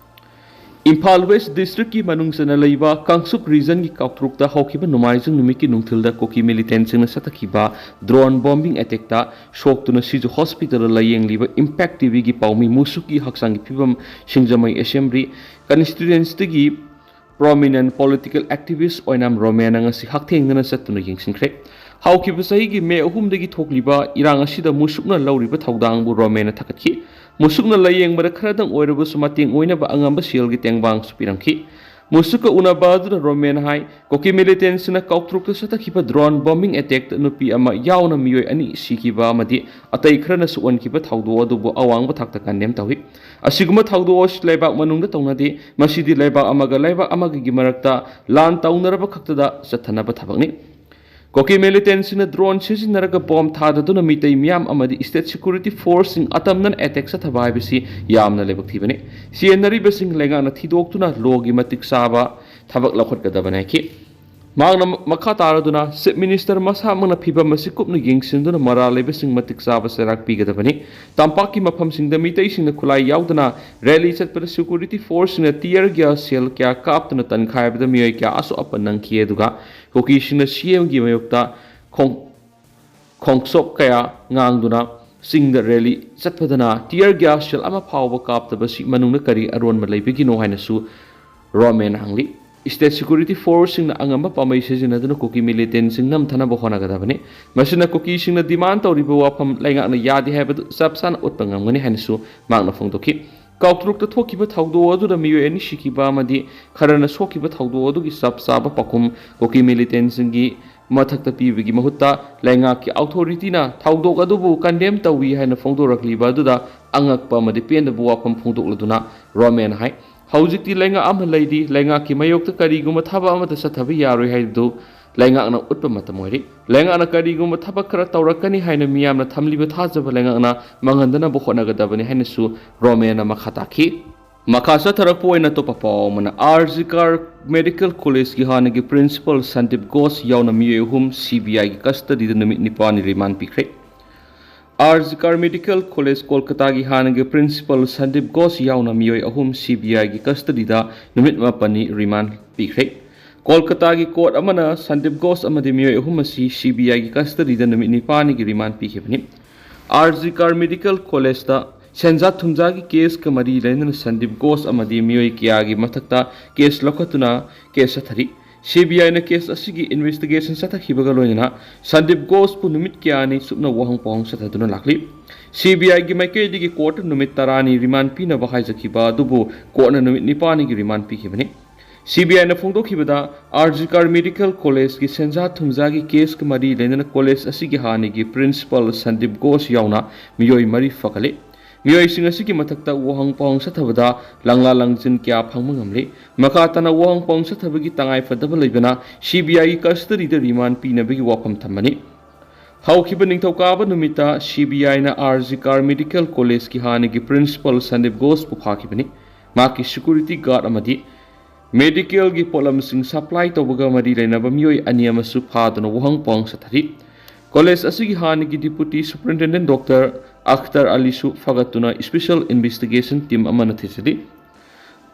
ꯏꯝꯐꯥꯜ West Districtꯀꯤ ꯃꯅꯨꯡ ꯆꯟꯅ ꯂꯩꯕ ꯀꯥꯡꯆꯨꯞ regionꯒꯤ ꯀꯥꯎꯇ꯭ꯔꯨꯛꯇ ꯍꯧꯈꯤꯕ ꯅꯣꯡꯃꯥꯏꯖꯤꯡ ꯅꯨꯃꯤꯠꯀꯤ ꯅꯨꯡꯊꯤꯜꯗ ꯀꯨꯀꯤ militantꯁꯤꯡꯅ ꯆꯠꯊꯈꯤꯕ drone bombing attackꯇ ꯁꯣꯛꯇꯨꯅ ꯁꯤꯖ hospitalꯗ ꯂꯥꯌꯦꯡꯂꯤꯕ Impact TVꯒꯤ ꯄꯥꯎꯃꯤ ꯃꯨꯁꯨꯀꯤ ꯍꯛꯆꯥꯡꯒꯤ ꯐꯤꯕꯝ ꯁꯤꯡꯖꯃꯩ Assembly constituencyꯗꯒꯤ prominent political activist ꯑꯣꯏꯅꯥꯝ ꯔꯣꯃꯦꯟꯅ ꯉꯁꯤ ꯍꯛꯊꯦꯡꯅꯅ ꯆꯠꯇꯨꯅ ꯌꯦꯡꯁꯤꯟꯈ꯭ꯔꯦ꯫ ꯍꯧꯈꯤꯕ ꯆꯍꯤꯒꯤ ꯃꯦ ꯑꯍꯨꯝꯗꯒꯤ ꯊꯣꯛꯂꯤꯕ ꯏꯔꯥꯡ ꯑꯁꯤꯗ ꯃꯨꯁꯨꯛꯅ ꯂꯧꯔꯤꯕ ꯊꯧꯗꯥꯡꯕꯨ ꯔꯣꯃꯦꯟꯅ ꯊꯥꯒꯠꯈꯤ꯫ ꯃꯨꯁꯨꯛꯅ ꯂꯥꯌꯦꯡꯕꯗ ꯈꯔꯗꯪ ꯑꯣꯏꯔꯕꯁꯨ ꯃꯇꯦꯡ ꯑꯣꯏꯅꯕ ꯑꯉꯝꯕ ꯁꯦꯜꯒꯤ ꯇꯦꯡꯕꯥꯡꯁꯨ ꯄꯤꯔꯝꯈꯤ꯫ ꯃꯨꯁꯨꯛꯀ ꯎꯅꯕ ꯑꯗꯨꯗ ꯔꯣꯃꯦꯟ ꯍꯥꯏ, ꯀꯨꯀꯤ militantꯁꯤꯡꯅ ꯀꯥꯎꯇ꯭ꯔꯨꯛꯇ ꯆꯠꯊꯈꯤꯕ drone bombing attackꯇ ꯅꯨꯄꯤ ꯑꯃ ꯌꯥꯎꯅ ꯃꯤꯑꯣꯏ ꯑꯅꯤ ꯁꯤꯈꯤꯕ ꯑꯃꯗꯤ ꯑꯇꯩ ꯈꯔꯅ ꯁꯣꯛꯍꯟꯈꯤꯕ ꯊꯧꯗꯣꯛ ꯑꯗꯨꯕꯨ ꯑꯋꯥꯡꯕ ꯊꯥꯛꯇ condemn ꯇꯧꯏ꯫ ꯑꯁꯤꯒꯨꯝꯕ ꯊꯧꯗꯣꯛ ꯑꯁꯤ ꯂꯩꯕꯥꯛ ꯃꯅꯨꯡꯗ ꯇꯧꯅꯗꯦ꯫ ꯃꯁꯤꯗꯤ ꯂꯩꯕꯥꯛ ꯑꯃꯒ ꯂꯩꯕꯥꯛ ꯑꯃꯒꯒꯤ ꯃꯔꯛꯇ ꯂꯥꯟ ꯇꯧꯅꯔꯕ ꯈꯛꯇꯗ ꯆꯠꯊꯅꯕ ꯊꯕꯛꯅꯤ꯫ ꯀꯨꯀꯤ militantꯁꯤꯡꯅ drone ꯁꯤꯖꯤꯟꯅꯔꯒ bomb ꯊꯥꯗꯗꯨꯅ ꯃꯤꯇꯩ ꯃꯤꯌꯥꯝ ꯑꯃꯗꯤ state security forceꯁꯤꯡ ꯑꯇꯝꯅꯅ attack ꯆꯠꯊꯕ ꯍꯥꯏꯕꯁꯤ ꯌꯥꯝꯅ ꯂꯥꯏꯕꯛ ꯊꯤꯕꯅꯤ꯫ ꯆꯦꯟꯅꯔꯤꯕꯁꯤꯡ ꯂꯩꯉꯥꯛꯅ ꯊꯤꯗꯣꯛꯇꯨꯅ lawꯒꯤ ꯃꯇꯤꯛ ꯆꯥꯕ ꯊꯕꯛ ꯂꯧꯈꯠꯀꯗꯕꯅꯤ ꯍꯥꯏꯈꯤ꯫ ꯃꯍꯥꯛꯅ ꯃꯈꯥ ꯇꯥꯔꯗꯨꯅ Chief Minister ꯃꯁꯥꯃꯛꯅ ꯐꯤꯚꯝ ꯑꯁꯤ ꯀꯨꯞꯅ ꯌꯦꯡꯁꯤꯟꯗꯨꯅ ꯃꯔꯥꯜ ꯂꯩꯕꯁꯤꯡ ꯃꯇꯤꯛ ꯆꯥꯕ ꯆꯩꯔꯥꯛ ꯄꯤꯒꯗꯕꯅꯤ꯫ ꯇꯝꯄꯥꯛꯀꯤ ꯃꯐꯝꯁꯤꯡꯗ ꯃꯤꯇꯩꯁꯤꯡꯅ ꯈꯨꯠꯂꯥꯏ ꯌꯥꯎꯗꯅ rally ꯆꯠꯄꯗ security forceꯁꯤꯡꯅ tear gas shell ꯀꯌꯥ ꯀꯥꯞꯇꯨꯅ ꯇꯟꯈꯥꯏꯕꯗ ꯃꯤꯑꯣꯏ ꯀꯌꯥ ꯑꯁꯣꯛ ꯑꯄꯟ ꯅꯪꯈꯤ꯫ ꯑꯗꯨꯒ ꯀꯨꯀꯤꯁꯤꯡꯅ CMꯒꯤ ꯃꯥꯌꯣꯛꯇ ꯈꯣꯡ-, ꯈꯣꯡꯁꯣꯞ ꯀꯌꯥ ꯉꯥꯡꯗꯨꯅ ꯆꯤꯡꯗ rally ꯆꯠꯄꯗꯅ tear gas shell ꯑꯃ ꯐꯥꯎꯕ ꯀꯥꯞꯇꯕꯁꯤ ꯃꯅꯨꯡꯗ ꯀꯔꯤ ꯑꯔꯣꯟꯕ ꯂꯩꯕꯒꯤꯅꯣ ꯍꯥꯏꯅꯁꯨ ꯔꯣꯃꯦꯟ ꯍꯪꯂꯤ꯫ State security forceꯁꯤꯡꯅ ꯑꯉꯝꯕ ꯄꯥꯝꯕꯩ ꯁꯤꯖꯤꯟꯅꯗꯨꯅ ꯀꯨꯀꯤ militantꯁꯤꯡ ꯅꯝꯊꯅꯕ ꯍꯣꯠꯅꯒꯗꯕꯅꯤ꯫ ꯃꯁꯤꯅ ꯀꯨꯀꯤꯁꯤꯡꯅ demand ꯇꯧꯔꯤꯕ ꯋꯥꯐꯝ ꯂꯩꯉꯥꯛꯅ ꯌꯥꯗꯦ ꯍꯥꯏꯕꯗꯨ ꯆꯞ ꯆꯥꯅ ꯎꯠꯄ ꯉꯝꯒꯅꯤ ꯍꯥꯏꯅꯁꯨ ꯃꯍꯥꯛꯅ ꯐꯣꯡꯗꯣꯛꯈꯤ꯫ ꯀꯥꯎꯇ꯭ꯔꯨꯛꯇ ꯊꯣꯛꯈꯤꯕ ꯊꯧꯗꯣꯛ ꯑꯗꯨꯗ ꯃꯤꯑꯣꯏ ꯑꯅꯤ ꯁꯤꯈꯤꯕ ꯑꯃꯗꯤ ꯈꯔꯅ ꯁꯣꯛꯈꯤꯕ ꯊꯧꯗꯣꯛ ꯑꯗꯨꯒꯤ ꯆꯞ ꯆꯥꯕ ꯄꯥꯎꯈꯨꯝ ꯀꯨꯀꯤ militantꯁꯤꯡꯒꯤ ꯃꯊꯛꯇ ꯄꯤꯕꯒꯤ ꯃꯍꯨꯠꯇ ꯂꯩꯉꯥꯛꯀꯤ authorityꯅ ꯊꯧꯗꯣꯛ ꯑꯗꯨꯕꯨ condemn ꯇꯧꯏ ꯍꯥꯏꯅ ꯐꯣꯡꯗꯣꯔꯛꯂꯤꯕ ꯑꯗꯨꯗ ꯑꯉꯛꯄ ꯑꯃꯗꯤ ꯄꯦꯟꯗꯕ ꯋꯥꯐꯝ ꯐꯣꯡꯗꯣꯛꯂꯗꯨꯅ ꯔꯣꯃꯦꯟ ꯍꯥꯏ, ꯍꯧꯖꯤꯛꯇꯤ ꯂꯩꯉꯥꯛ ꯑꯃ ꯂꯩꯔꯤ, ꯂꯩꯉꯥꯛꯀꯤ ꯃꯥꯌꯣꯛꯇ ꯀꯔꯤꯒꯨꯝꯕ ꯊꯕꯛ ꯑꯃꯠꯇ ꯆꯠꯊꯕ ꯌꯥꯔꯣꯏ ꯍꯥꯏꯕꯗꯨ ꯂꯩꯉꯥꯛꯅ ꯎꯠꯄ ꯃꯇꯝ ꯑꯣꯏꯔꯤ꯫ ꯂꯩꯉꯥꯛꯅ ꯀꯔꯤꯒꯨꯝꯕ ꯊꯕꯛ ꯈꯔ ꯇꯧꯔꯛꯀꯅꯤ ꯍꯥꯏꯅ ꯃꯤꯌꯥꯝꯅ ꯊꯝꯂꯤꯕ ꯊꯥꯖꯕ ꯂꯩꯉꯥꯛꯅ ꯃꯥꯡꯍꯟꯗꯅꯕ ꯍꯣꯠꯅꯒꯗꯕꯅꯤ ꯍꯥꯏꯅꯁꯨ ꯔꯣꯃꯦꯟꯅ ꯃꯈꯥ ꯇꯥꯈꯤ꯫ ꯃꯈꯥ ꯆꯠꯊꯔꯛꯄ ꯑꯣꯏꯅ ꯑꯇꯣꯞꯄ ꯄꯥꯎ ꯑꯃꯅ, ꯑꯥꯔ ꯖꯤ ꯀꯥꯔ ꯃꯦꯗꯤꯀꯦꯜ ꯀꯣꯂꯦꯖꯀꯤ ꯍꯥꯟꯅꯒꯤ ꯄ꯭ꯔꯤꯟꯁꯤꯄꯥꯜ ꯁꯟꯗꯤꯞ ꯘꯣꯁ ꯌꯥꯎꯅ ꯃꯤꯑꯣꯏ ꯑꯍꯨꯝ ꯁꯤ ꯕꯤ ꯑꯥꯏꯒꯤ ꯀꯁꯇꯗꯤꯗ ꯅꯨꯃꯤꯠ ꯅꯤꯄꯥꯜꯅꯤ ꯔꯤꯃꯥꯟ ꯄꯤꯈ꯭ꯔꯦ꯫ R G Kar medical college ꯀꯣꯜꯀꯇꯥꯒꯤ ꯍꯥꯟꯅꯒꯤ ꯄ꯭ꯔꯤꯟꯁꯤꯄꯥꯜ ꯁꯟꯗꯤꯞ ꯘꯣꯁ ꯌꯥꯎꯅ ꯃꯤꯑꯣꯏ ꯑꯍꯨꯝ ꯁꯤ ꯕꯤ ꯑꯥꯏꯒꯤ ꯀꯁꯇꯗꯤꯗ ꯅꯨꯃꯤꯠ ꯃꯥꯄꯜꯅꯤ ꯔꯤꯃꯥꯟ ꯄꯤꯈ꯭ꯔꯦ꯫ ꯀꯣꯜꯀꯇꯥꯒꯤ ꯀꯣꯔꯠ ꯑꯃꯅ ꯁꯟꯗꯤꯞ ꯘꯣꯁ ꯑꯃꯗꯤ ꯃꯤꯑꯣꯏ ꯑꯍꯨꯝ ꯑꯁꯤ ꯁꯤ ꯕꯤ ꯑꯥꯏꯒꯤ ꯀꯁꯇꯗꯤꯗ ꯅꯨꯃꯤꯠ ꯅꯤꯄꯥꯜꯅꯤꯒꯤ ꯔꯤꯃꯥꯟ ꯄꯤꯈꯤꯕꯅꯤ꯫ ꯑꯥꯔ ꯖꯤ ꯀꯥꯔ ꯃꯦꯗꯤꯀꯦꯜ ꯀꯣꯂꯦꯖꯇ ꯁꯦꯟꯖꯥ ꯊꯨꯝꯖꯥꯒꯤ ꯀꯦꯁꯀ ꯃꯔꯤ ꯂꯩꯅꯅ ꯁꯟꯗꯤꯞ ꯘꯣꯁ ꯑꯃꯗꯤ ꯃꯤꯑꯣꯏ ꯀꯌꯥꯒꯤ ꯃꯊꯛꯇ ꯀꯦꯁ ꯂꯧꯈꯠꯇꯨꯅ ꯀꯦꯁ ꯆꯠꯊꯔꯤ꯫ ꯁꯤ ꯕꯤ ꯑꯥꯏꯅ ꯀꯦꯁ ꯑꯁꯤꯒꯤ ꯏꯟꯚꯦꯁꯇꯤꯒꯦꯁꯟ ꯆꯠꯊꯈꯤꯕꯒ ꯂꯣꯏꯅꯅ ꯁꯟꯗꯤꯞ ꯘꯣꯁꯄꯨ ꯅꯨꯃꯤꯠ ꯀꯌꯥꯅꯤ ꯆꯨꯞꯅ ꯋꯥꯍꯪ ꯄꯥꯎꯍꯪ ꯆꯠꯊꯗꯨꯅ ꯂꯥꯛꯂꯤ꯫ ꯁꯤ ꯕꯤ ꯑꯥꯏꯒꯤ ꯃꯥꯏꯀꯩꯗꯒꯤ ꯀꯣꯔꯠꯇ ꯅꯨꯃꯤꯠ ꯇꯔꯥꯅꯤ ꯔꯤꯃꯥꯟ ꯄꯤꯅꯕ ꯍꯥꯏꯖꯈꯤꯕ ꯑꯗꯨꯕꯨ ꯀꯣꯔꯠꯅ ꯅꯨꯃꯤꯠ ꯅꯤꯄꯥꯜꯅꯤꯒꯤ ꯔꯤꯃꯥꯟ ꯄꯤꯈꯤꯕꯅꯤ꯫ ꯁꯤ ꯕꯤ ꯑꯥꯏꯅ ꯐꯣꯡꯗꯣꯛꯈꯤꯕꯗ, ꯑꯥꯔ ꯖꯤ ꯀꯥꯔ ꯃꯦꯗꯤꯀꯦꯜ ꯀꯣꯂꯦꯖꯀꯤ ꯁꯦꯟꯖꯥ ꯊꯨꯝꯖꯥꯒꯤ ꯀꯦꯁꯀ ꯃꯔꯤ ꯂꯩꯅꯅ ꯀꯣꯂꯦꯖ ꯑꯁꯤꯒꯤ ꯍꯥꯟꯅꯒꯤ ꯄ꯭ꯔꯤꯟꯁꯤꯄꯥꯜ ꯁꯟꯗꯤꯞ ꯘꯣꯁ ꯌꯥꯎꯅ ꯃꯤꯑꯣꯏ ꯃꯔꯤ ꯐꯒꯠꯂꯤ꯫ ꯃꯤꯑꯣꯏꯁꯤꯡ ꯑꯁꯤꯒꯤ ꯃꯊꯛꯇ ꯋꯥꯍꯪ ꯄꯥꯎꯍꯪ ꯆꯠꯊꯕꯗ ꯂꯪꯂꯥ ꯂꯪꯖꯤꯟ ꯀꯌꯥ ꯐꯪꯕ ꯉꯝꯂꯤ꯫ ꯃꯈꯥ ꯇꯥꯅ ꯋꯥꯍꯪ ꯄꯥꯎꯍꯪ ꯆꯠꯊꯕꯒꯤ ꯇꯉꯥꯏ ꯐꯗꯕ ꯂꯩꯕꯅ ꯁꯤ ꯕꯤ ꯑꯥꯏꯒꯤ ꯀꯁꯇꯗꯤꯗ ꯔꯤꯃꯥꯟ ꯄꯤꯅꯕꯒꯤ ꯋꯥꯐꯝ ꯊꯝꯕꯅꯤ꯫ ꯍꯧꯈꯤꯕ ꯅꯤꯡꯊꯧꯀꯥꯕ ꯅꯨꯃꯤꯠꯇ ꯁꯤ ꯕꯤ ꯑꯥꯏꯅ ꯑꯥꯔ ꯖꯤ ꯀꯥꯔ ꯃꯦꯗꯤꯀꯦꯜ ꯀꯣꯂꯦꯖꯀꯤ ꯍꯥꯟꯅꯒꯤ ꯄ꯭ꯔꯤꯟꯁꯤꯄꯥꯜ ꯁꯟꯗꯤꯞ ꯘꯣꯁꯄꯨ ꯐꯥꯈꯤꯕꯅꯤ꯫ ꯃꯍꯥꯛꯀꯤ ꯁꯦꯀ꯭ꯌꯨꯔꯤꯇꯤ ꯒꯥꯔꯗ ꯑꯃꯗꯤ ꯃꯦꯗꯤꯀꯦꯜꯒꯤ ꯄꯣꯠꯂꯝꯁꯤꯡ ꯁꯄ꯭ꯂꯥꯏ ꯇꯧꯕꯒ ꯃꯔꯤ ꯂꯩꯅꯕ ꯃꯤꯑꯣꯏ ꯑꯅꯤ ꯑꯃꯁꯨ ꯐꯥꯗꯨꯅ ꯋꯥꯍꯪ ꯄꯥꯎꯍꯪ ꯆꯠꯊꯔꯤ꯫ ꯀꯣꯂꯦꯖ ꯑꯁꯤꯒꯤ ꯍꯥꯟꯅꯒꯤ ꯗꯤꯄꯨꯇꯤ ꯁꯨꯄꯔꯤꯟꯇꯦꯟꯗꯦꯟꯠ ꯗꯣꯛꯇꯔ ꯑꯈꯇꯔ ꯑꯂꯤꯁꯨ ꯐꯒꯠꯇꯨꯅ ꯁ꯭ꯄꯦꯁꯦꯜ ꯏꯟꯚꯦꯁꯇꯤꯒꯦꯁꯟ ꯇꯤꯝ ꯑꯃꯅ ꯊꯤꯖꯤꯜꯂꯤ꯫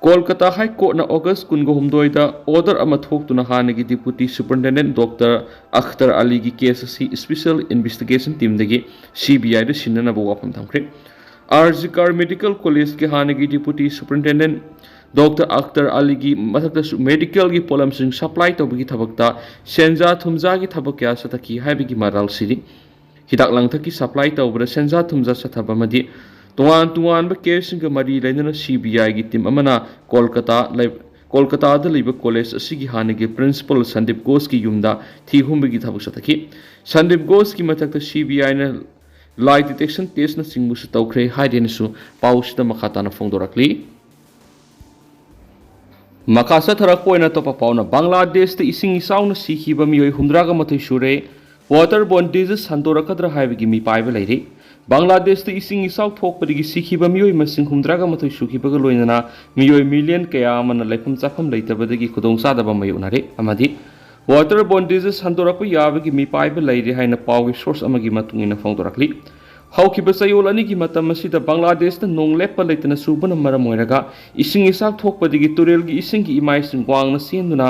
ꯀꯣꯜꯀꯇꯥ ꯍꯥꯏ ꯀꯣꯔꯠꯅ ꯑꯣꯒꯁ ꯀꯨꯟꯒ ꯍꯨꯝꯗꯣꯏꯗ ꯑꯣꯔꯗꯔ ꯑꯃ ꯊꯣꯛꯇꯨꯅ ꯍꯥꯟꯅꯒꯤ deputy superintendent doctor Akhtar ꯑꯂꯤꯒꯤ case ꯑꯁꯤ ꯁ꯭ꯄꯦꯁꯦꯜ ꯏꯟꯚꯦꯁꯇꯤꯒꯦꯁꯟ ꯇꯤꯝꯗꯒꯤ ꯁꯤ ꯕꯤ ꯑꯥꯏꯗ ꯁꯤꯟꯅꯅꯕ ꯋꯥꯐꯝ ꯊꯝꯈ꯭ꯔꯦ꯫ ꯑꯥꯔ ꯖꯤ ꯀꯥꯔ ꯃꯦꯗꯤꯀꯦꯜ ꯀꯣꯂꯦꯖꯀꯤ ꯍꯥꯟꯅꯒꯤ ꯗꯤꯄꯨꯇꯤ ꯁꯨꯄꯔꯤꯟꯇꯦꯟꯗꯦꯟꯠ ꯗꯣꯛꯇꯔ ꯑꯈꯇꯔ ꯑꯂꯤꯒꯤ ꯃꯊꯛꯇꯁꯨ ꯃꯦꯗꯤꯀꯦꯜꯒꯤ ꯄꯣꯠꯂꯝꯁꯤꯡ ꯁꯄ꯭ꯂꯥꯏ ꯇꯧꯕꯒꯤ ꯊꯕꯛꯇ ꯁꯦꯟꯖꯥ ꯊꯨꯝꯖꯥꯒꯤ ꯊꯕꯛ ꯀꯌꯥ ꯆꯠꯊꯈꯤ ꯍꯥꯏꯕꯒꯤ ꯃꯔꯥꯜ ꯁꯤꯔꯤ꯫ ꯍꯤꯗꯥꯛ ꯂꯥꯡꯊꯛꯀꯤ ꯁꯄ꯭ꯂꯥꯏ ꯇꯧꯕꯗ ꯁꯦꯟꯖꯥ ꯊꯨꯝꯖꯥ ꯆꯠꯊꯕ ꯑꯃꯗꯤ ꯇꯣꯉꯥꯟ ꯇꯣꯉꯥꯟꯕ ꯀꯦꯁꯁꯤꯡꯒ ꯃꯔꯤ ꯂꯩꯅꯅ ꯁꯤ ꯕꯤ ꯑꯥꯏꯒꯤ ꯇꯤꯝ ꯑꯃꯅ ꯀꯣꯜꯀꯇꯥ ꯂꯩ-, ꯀꯣꯜꯀꯇꯥꯗ ꯂꯩꯕ ꯀꯣꯂꯦꯖ ꯑꯁꯤꯒꯤ ꯍꯥꯟꯅꯒꯤ ꯄ꯭ꯔꯤꯟꯁꯤꯄꯥꯜ ꯁꯟꯗꯤꯞ ꯘꯣꯁꯀꯤ ꯌꯨꯝꯗ ꯊꯤ ꯍꯨꯝꯕꯒꯤ ꯊꯕꯛ ꯆꯠꯊꯈꯤ꯫ ꯁꯟꯗꯤꯞ ꯘꯣꯁꯀꯤ ꯃꯊꯛꯇ ꯁꯤ ꯕꯤ ꯑꯥꯏꯅ lie detector testꯅꯆꯤꯡꯕꯁꯨ ꯇꯧꯈ꯭ꯔꯦ ꯍꯥꯏꯗꯦꯅꯁꯨ ꯄꯥꯎꯁꯤꯗ ꯃꯈꯥ ꯇꯥꯅ ꯐꯣꯡꯗꯣꯔꯛꯂꯤ꯫ ꯃꯈꯥ ꯆꯠꯊꯔꯛꯄ ꯑꯣꯏꯅ ꯑꯇꯣꯞꯄ ꯄꯥꯎꯅ ꯕꯪꯒ꯭ꯂꯥꯗꯦꯁꯇ ꯏꯁꯤꯡ ꯏꯆꯥꯎꯅ ꯁꯤꯈꯤꯕ ꯃꯤꯑꯣꯏ ꯍꯨꯝꯗ꯭ꯔꯥꯒ ꯃꯥꯊꯣꯏ ꯁꯨꯔꯦ꯫ Waterborne disease ꯁꯟꯗꯣꯔꯛꯀꯗ꯭ꯔꯥ ꯍꯥꯏꯕꯒꯤ ꯃꯤꯄꯥꯏꯕ ꯂꯩꯔꯤ꯫ ꯕꯪꯒ꯭ꯂꯥꯗꯦꯁꯇ ꯏꯁꯤꯡ ꯏꯆꯥꯎ ꯊꯣꯛꯄꯗꯒꯤ ꯁꯤꯈꯤꯕ ꯃꯤꯑꯣꯏ ꯃꯁꯤꯡ ꯍꯨꯝꯗ꯭ꯔꯥꯒ ꯃꯥꯊꯣꯏ ꯁꯨꯈꯤꯕꯒ ꯂꯣꯏꯅꯅ ꯃꯤꯑꯣꯏ ꯃꯤꯂꯤꯌꯟ ꯀꯌꯥ ꯑꯃꯅ ꯂꯩꯐꯝ ꯆꯥꯐꯝ ꯂꯩꯇꯕꯗꯒꯤ ꯈꯨꯗꯣꯡꯆꯥꯗꯕ ꯃꯥꯌꯣꯛꯅꯔꯦ ꯑꯃꯗꯤ waterborne disease ꯁꯟꯗꯣꯔꯛꯄ ꯌꯥꯕꯒꯤ ꯃꯤꯄꯥꯏꯕ ꯂꯩꯔꯦ ꯍꯥꯏꯅ ꯄꯥꯎꯒꯤ source ꯑꯃꯒꯤ ꯃꯇꯨꯡ ꯏꯟꯅ ꯐꯣꯡꯗꯣꯔꯛꯂꯤ꯫ ꯍꯧꯈꯤꯕ ꯆꯌꯣꯜ ꯑꯅꯤꯒꯤ ꯃꯇꯝ ꯑꯁꯤꯗ ꯕꯪꯒ꯭ꯂꯥꯗꯦꯁꯇ ꯅꯣꯡ ꯂꯦꯞꯄ ꯂꯩꯇꯅ ꯆꯨꯕꯅ ꯃꯔꯝ ꯑꯣꯏꯔꯒ ꯏꯁꯤꯡ ꯏꯆꯥꯎ ꯊꯣꯛꯄꯗꯒꯤ ꯇꯨꯔꯦꯜꯒꯤ ꯏꯁꯤꯡꯒꯤ ꯏꯃꯥꯏꯁꯤꯡ ꯋꯥꯡꯅ ꯆꯦꯟꯗꯨꯅ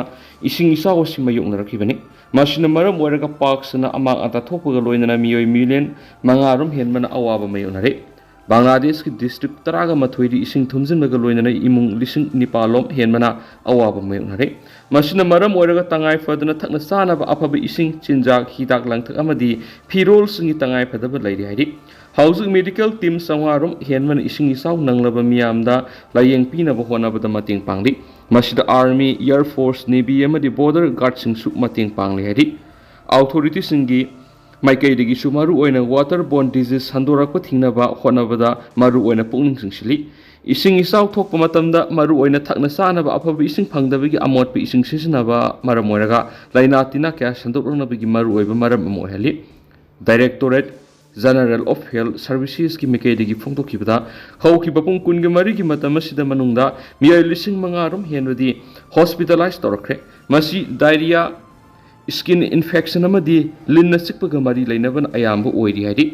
ꯏꯁꯤꯡ ꯏꯆꯥꯎ ꯑꯁꯤ ꯃꯥꯌꯣꯛꯅꯔꯛꯈꯤꯕꯅꯤ꯫ ꯃꯁꯤꯅ ꯃꯔꯝ ꯑꯣꯏꯔꯒ ꯄꯥꯛ ꯁꯟꯅ ꯑꯃꯥꯡ ꯑꯇꯥ ꯊꯣꯛꯄꯒ ꯂꯣꯏꯅꯅ ꯃꯤꯑꯣꯏ ꯃꯤꯂꯤꯌꯟ ꯃꯉꯥ ꯔꯣꯝ ꯍꯦꯟꯕꯅ ꯑꯋꯥꯕ ꯃꯥꯌꯣꯛꯅꯔꯦ꯫ ꯕꯪꯒ꯭ꯂꯥꯗꯦꯁꯀꯤ district ꯇꯔꯥꯒ ꯃꯥꯊꯣꯏꯗꯤ ꯏꯁꯤꯡ ꯊꯨꯝꯖꯤꯟꯕꯒ ꯂꯣꯏꯅꯅ ꯏꯃꯨꯡ ꯂꯤꯁꯤꯡ ꯅꯤꯄꯥꯜ ꯂꯣꯝ ꯍꯦꯟꯕꯅ ꯑꯋꯥꯕ ꯃꯥꯌꯣꯛꯅꯔꯦ꯫ ꯃꯁꯤꯅ ꯃꯔꯝ ꯑꯣꯏꯔꯒ ꯇꯉꯥꯏ ꯐꯗꯅ ꯊꯛꯅ ꯆꯥꯅꯕ ꯑꯐꯕ ꯏꯁꯤꯡ, ꯆꯤꯟꯖꯥꯛ, ꯍꯤꯗꯥꯛ ꯂꯥꯡꯊꯛ ꯑꯃꯗꯤ ꯐꯤꯔꯣꯜꯁꯤꯡꯒꯤ ꯇꯉꯥꯏ ꯐꯗꯕ ꯂꯩꯔꯤ ꯍꯥꯏꯔꯤ꯫ ꯍꯧꯖꯤꯛ medical team ꯆꯥꯝꯃꯉꯥ ꯔꯣꯝ ꯍꯦꯟꯕꯅ ꯏꯁꯤꯡ ꯏꯆꯥꯎ ꯅꯪꯂꯕ ꯃꯤꯌꯥꯝꯗ ꯂꯥꯌꯦꯡ ꯄꯤꯅꯕ ꯍꯣꯠꯅꯕꯗ ꯃꯇꯦꯡ ꯄꯥꯡꯂꯤ꯫ ꯃꯁꯤꯗ army, air force, navy ꯑꯃꯗꯤ border guardꯁꯤꯡꯁꯨ ꯃꯇꯦꯡ ꯄꯥꯡꯂꯤ ꯍꯥꯏꯔꯤ꯫ Authorityꯁꯤꯡꯒꯤ ꯃꯥꯏꯀꯩꯗꯒꯤꯁꯨ ꯃꯔꯨꯑꯣꯏꯅ waterborne disease ꯁꯟꯗꯣꯔꯛꯄ ꯊꯤꯡꯅꯕ ꯍꯣꯠꯅꯕꯗ ꯃꯔꯨꯑꯣꯏꯅ ꯄꯨꯛꯅꯤꯡ ꯆꯤꯡꯁꯤꯜꯂꯤ꯫ ꯏꯁꯤꯡ ꯏꯆꯥꯎ ꯊꯣꯛꯄ ꯃꯇꯝꯗ ꯃꯔꯨꯑꯣꯏꯅ ꯊꯛꯅ ꯆꯥꯅꯕ ꯑꯐꯕ ꯏꯁꯤꯡ ꯐꯪꯗꯕꯒꯤ ꯑꯃꯣꯠꯄ ꯏꯁꯤꯡ ꯁꯤꯖꯤꯟꯅꯕ ꯃꯔꯝ ꯑꯣꯏꯔꯒ ꯂꯥꯏꯅꯥ ꯇꯤꯟꯅꯥ ꯀꯌꯥ ꯁꯟꯗꯣꯛꯂꯛꯅꯕꯒꯤ ꯃꯔꯨꯑꯣꯏꯕ ꯃꯔꯝ ꯑꯃ ꯑꯣꯏꯍꯜꯂꯤ꯫ Directorate General of Health Servicesꯀꯤ ꯃꯥꯏꯀꯩꯗꯒꯤ ꯐꯣꯡꯗꯣꯛꯈꯤꯕꯗ, ꯍꯧꯈꯤꯕ ꯄꯨꯡ ꯀꯨꯟꯒ ꯃꯔꯤꯒꯤ ꯃꯇꯝ ꯑꯁꯤꯗ ꯃꯅꯨꯡꯗ ꯃꯤꯑꯣꯏ ꯂꯤꯁꯤꯡ ꯃꯉꯥ ꯔꯣꯝ ꯍꯦꯟꯕꯗꯤ hospitalise ꯇꯧꯔꯛꯈ꯭ꯔꯦ꯫ ꯃꯁꯤ diarrhea, skin infection ꯑꯃꯗꯤ ꯂꯤꯟꯅ ꯆꯤꯛꯄꯒ ꯃꯔꯤ ꯂꯩꯅꯕꯅ ꯑꯌꯥꯝꯕ ꯑꯣꯏꯔꯤ ꯍꯥꯏꯔꯤ꯫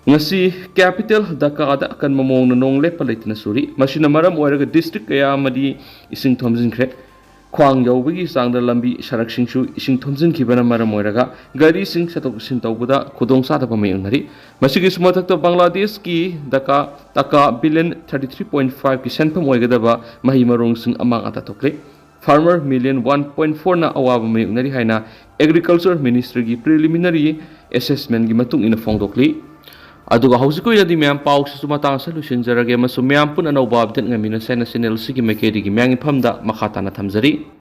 ꯉꯁꯤ capital ꯙꯥꯀꯥꯗ ꯑꯀꯟꯕ ꯃꯑꯣꯡꯗ ꯅꯣꯡ ꯂꯦꯞꯄ ꯂꯩꯇꯅ ꯆꯨꯔꯤ꯫ ꯃꯁꯤꯅ ꯃꯔꯝ ꯑꯣꯏꯔꯒ district ꯀꯌꯥ ꯑꯃꯗꯤ ꯏꯁꯤꯡ ꯊꯨꯝꯖꯤꯟꯈ꯭ꯔꯦ꯫ ꯈ꯭ꯋꯥꯡ ꯌꯧꯕꯒꯤ ꯆꯥꯡꯗ ꯂꯝꯕꯤ ꯁꯔꯛꯁꯤꯡꯁꯨ ꯏꯁꯤꯡ ꯊꯨꯝꯖꯤꯟꯈꯤꯕꯅ ꯃꯔꯝ ꯑꯣꯏꯔꯒ ꯒꯥꯔꯤꯁꯤꯡ ꯆꯠꯊꯣꯛ ꯆꯠꯁꯤꯟ ꯇꯧꯕꯗ ꯈꯨꯗꯣꯡꯆꯥꯗꯕ ꯃꯥꯌꯣꯛꯅꯔꯤ꯫ ꯃꯁꯤꯒꯤꯁꯨ ꯃꯊꯛꯇ ꯕꯪꯒ꯭ꯂꯥꯗꯦꯁꯀꯤ Dhaka ꯇꯀꯥ billion thirty three point fiveꯀꯤ ꯁꯦꯟꯐꯝ ꯑꯣꯏꯒꯗꯕ ꯃꯍꯩ ꯃꯔꯣꯡꯁꯤꯡ ꯑꯃꯥꯡ ꯑꯇꯥ ꯊꯣꯛꯂꯦ꯫ Farmer million one point fourꯅ ꯑꯋꯥꯕ ꯃꯥꯌꯣꯛꯅꯔꯤ ꯍꯥꯏꯅ Agriculture Ministryꯒꯤ preliminary assessmentꯀꯤ ꯃꯇꯨꯡ ꯏꯟꯅ ꯐꯣꯡꯗꯣꯛꯂꯤ꯫ ꯑꯗꯨꯒ ꯍꯧꯖꯤꯛꯀꯤ ꯑꯣꯏꯅꯗꯤ ꯃꯌꯥꯝ ꯄꯥꯎꯁꯤꯁꯨ ꯃꯇꯥꯡ ꯑꯁꯤꯗ ꯂꯣꯏꯁꯤꯟꯖꯔꯒꯦ, ꯑꯃꯁꯨꯡ ꯃꯌꯥꯝ ꯄꯨꯟꯅ ꯑꯅꯧꯕ update ꯉꯥꯏꯃꯤꯟꯅꯁꯦ ꯍꯥꯏꯅ channel ꯑꯁꯤꯒꯤ ꯃꯥꯏꯀꯩꯗꯒꯤ ꯃꯌꯥꯝꯒꯤ ꯐꯝꯗ ꯃꯈꯥ ꯇꯥꯅ ꯊꯝꯖꯔꯤ꯫